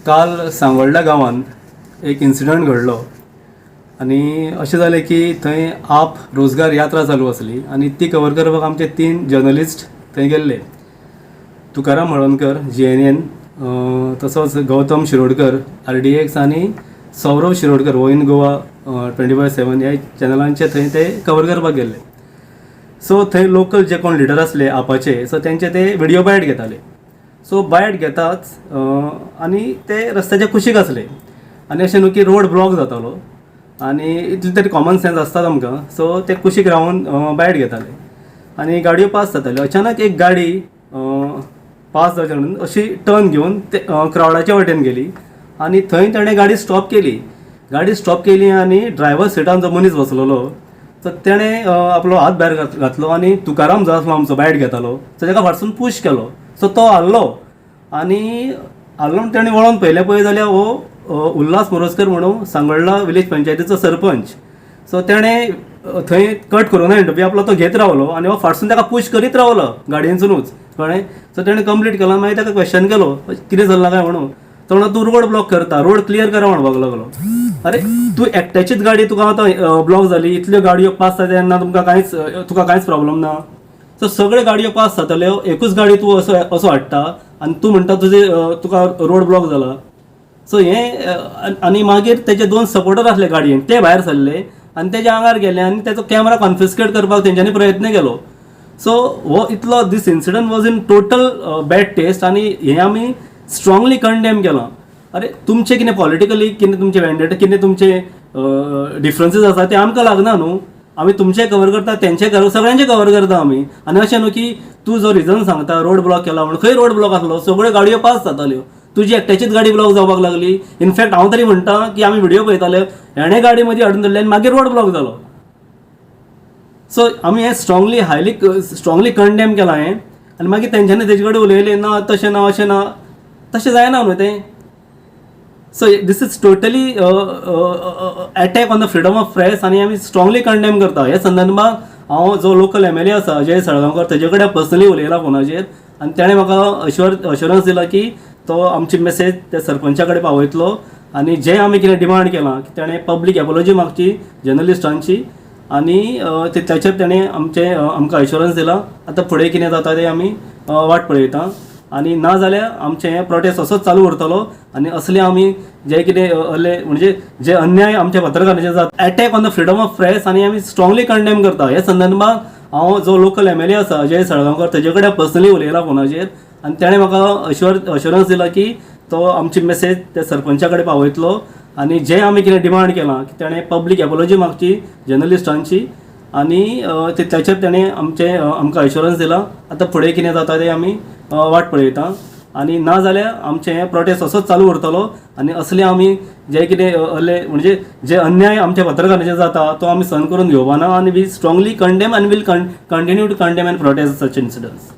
काल सांगोल्डा गांवांत एक इन्सिडंट घडलो आनी अशें जालें की थंय आप रोजगार यात्रा चालू आसली आनी ती कवर करपाक आमचे तीन जर्नलिस्ट थंय गेल्ले. तुकाराम हळर्णकर जीएनएन, तसोच गौतम शिरोडकर आरडीएक्स आनी सौरव शिरोडकर हो इन गोवा 24/7 ह्या चॅनलांचे थंय ते कवर करपाक गेल्ले. सो थंय लोकल जे कोण लिडर आसले आपाचे, सो तेंचे ते विडियो बायट घेताले. सो बायट घेताच आनी ते रस्त्याच्या कुशीक आसले आनी अशें न्हू की रोड ब्लॉक जातालो आनी इतली तरी कॉमन सेन्स आसतात आमकां. सो ते कुशीक रावन बायट घेताले आनी गाडयो पास जाताल्यो. अचानक एक गाडी पास जावचे म्हणून अशी टर्न घेवन ते क्रावडाच्या वटेन गेली आनी थंय ताणें गाडी स्टॉप केली. गाडी स्टॉप केली आनी ड्रायव्हर सिटान जो मनीस बसलेलो, सो तेणें आपलो हात भायर घातलो आनी तुकाराम जो आसलो आमचो बायट घेतालो, सो ताका फाटसून पूश केलो. सो तो हाल्लो आनी हाल्लो म्हण तेणें वळोन पळयलें, पळय जाल्यार हो उल्हास मोरजकर म्हणून सांगोल्डा विलेज पंचायतीचो सरपंच. सो तेणें थंय कट करूं ना इंटरव्यू आपलो, तो घेत रावलो आनी हो फाटसून ताका पूश करीत रावलो गाडयेनसुनूच, कळ्ळें? सो तेणें कंप्लीट केलो. मागीर ताका क्वेश्चन केलो, कितें चल्लां काय म्हणून. तो म्हणलो, तूं रोड ब्लॉक करता, रोड क्लियर करा म्हणपाक लागलो. अरे, तूं एकट्याचीच गाडी तुका आतां ब्लॉक जाली, इतल्यो गाडयो पास जाता तेन्ना तुमकां कांयच तुका कांयच प्रॉब्लम ना? सो सगळे गाडयो पास जाताल्यो, एकूच गाडी तूं असो असो हाडटा आनी तूं म्हणटा तुजे तुका रोड ब्लॉक जाला. सो हें आनी मागीर तेजे दोन सपोर्टर आसले गाडयेन, ते भायर सरले आनी तेज्या आंगार गेले आनी तेजो कॅमेरा कॉन्फिस्केट करपाक तेंच्यांनी प्रयत्न केलो. सो हो इतलो this incident was in total bad taste आनी हें आमी स्ट्रांगली कंडेम केलां. अरे, तुमचें कितें पॉलिटिकली, कितें तुमचें वेंडेटा, कितें तुमचे डिफरन्सीस आसा, ते आमकां लागना न्हू. आमी तुमचें कवर करता, तेंचें कवर, सगळ्यांचें कवर करता आमी. आनी अशें न्हू की तूं जो रिजन सांगता रोड ब्लॉक केला म्हणून, खंय रोड ब्लॉक आसलो? सगळ्यो गाडयो पास जाताल्यो, तुजी एकट्याचीच गाडी ब्लॉक जावपाक लागली. इनफॅक्ट हांव तरी म्हणटा की आमी व्हिडिओ पळयताले, हेणें गाडी मदीं हाडून धरली आनी मागीर रोड ब्लॉक जालो. सो आमी हें स्ट्रांगली, हायली स्ट्रांगली कंडेम केलां हें. आनी मागीर तेंच्यांनी तेजे कडेन उलयलें ना, तशें ना, अशें ना, तशें जायना न्हू तें. So this is totally attack on the freedom of press आनी आमी स्ट्रांगली कंडेम करता. ह्या संदर्भात हांव जो लोकल एमएलए आसा अजय साळगांवकर, तेजे कडेन पर्सनली उलयला फोनाचेर आनी तेणें म्हाका अश्योरन्स दिला की तो आमची मेसेज त्या सरपंचा कडेन पावयतलो आनी जें आमी कितें डिमांड केलां की तेणें पब्लीक एपोलॉजी मागची जर्नलिस्टांची आनी ताचेर तेणें आमचें आमकां अश्योरन्स दिला. आतां फुडें कितें जाता तें आमी वाट पळयता आनी ना जाल्यार आमचें हें प्रोटेस्ट असोच चालू उरतलो आनी असले आमी जे कितें असले म्हणजे जे अन्याय आमच्या पत्रकारांचेर जाता, attack on the freedom of press आनी आमी स्ट्रांगली कंडेम करता. ह्या संदर्भात हांव जो लोकल एमएलए आसा अजय साळगांवकर, तेजे कडेन पर्सनली उलयला फोनाचेर आनी तेणें म्हाका अश्योरन्स दिला की तो आमची मेसेज त्या सरपंचा कडेन पावयतलो आनी जें आमी कितें डिमांड केलां की तेणें पब्लीक एपोलॉजी मागची जर्नलिस्टांची आनी ताचेर तेणें आमचें आमकां अश्योरन्स दिला. आतां फुडें कितें जाता तें आमी वाट पळयता आनी ना जाल्यार आमचें हें प्रोटेस्ट असोच चालू उरतलो आनी असले आमी जे कितें असले म्हणजे जे अन्याय आमच्या पत्रकारांचेर जाता, तो आमी सहन करून घेवपा ना आनी we strongly condemn and will continue to condemn and protest such incidents.